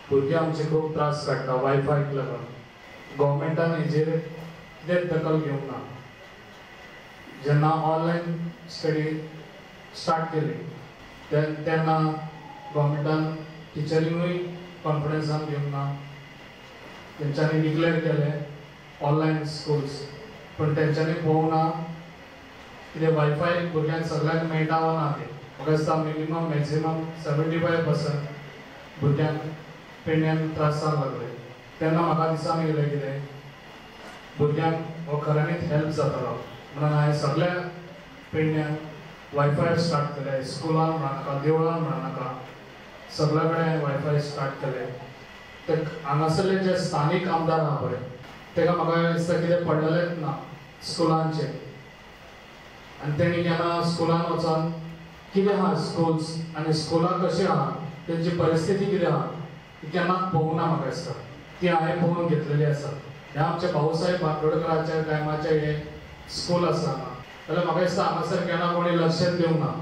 भुरगीं आमचे खूब त्रास काडटा वायफायक लागून. गव्हर्मेंटान हेजेर कितेंच दखल घेवंक ना. जेन्ना ऑनलायन स्टडी स्टार्ट केली तेन्ना गव्हर्मेंटान टिचरींकूय कॉन्फिडन्सान घेवंक ना. तेंच्यांनी डिक्लेअर केलें ऑनलायन स्कुल्स, पूण तेंच्यांनी पळोवंक ना कितें वायफाय भुरग्यांक सगळ्यांक मेळटा वा ना तें. म्हाका दिसता मिनिमम मॅक्सिमम 75% भुरग्यांक पेडण्यान त्रास जावंक लागले. तेन्ना म्हाका दिसान येयलें कितें भुरग्यांक हो खऱ्यांनीच हेल्प जातलो म्हणून हांवें सगळ्या पेडण्यांक वायफाय स्टार्ट केलें. स्कुलान म्हणनाका, देवळान म्हणनाका, सगळ्या कडेन हांवें वायफाय स्टार्ट केलें. ते हांगासरले जे स्थानीक आमदार आहा पळय तेका म्हाका दिसता कितें पडलेलेंच ना स्कुलांचेर, आनी तेणी केन्ना स्कुलान वचोन कितें आहा स्कुल्स आनी स्कुलां कशीं आहा, तेंची परिस्थिती कितें आहा ती केन्नाच पळोवंक ना. म्हाका दिसता ती हांवें पळोवन घेतलेली आसा. ह्या आमच्या भाऊसाहेब बांदोडकराच्या टायमाचें हें स्कूल आसा हांगा, जाल्यार म्हाका दिसता हांगासर केन्ना कोणी लक्ष दिवंक ना.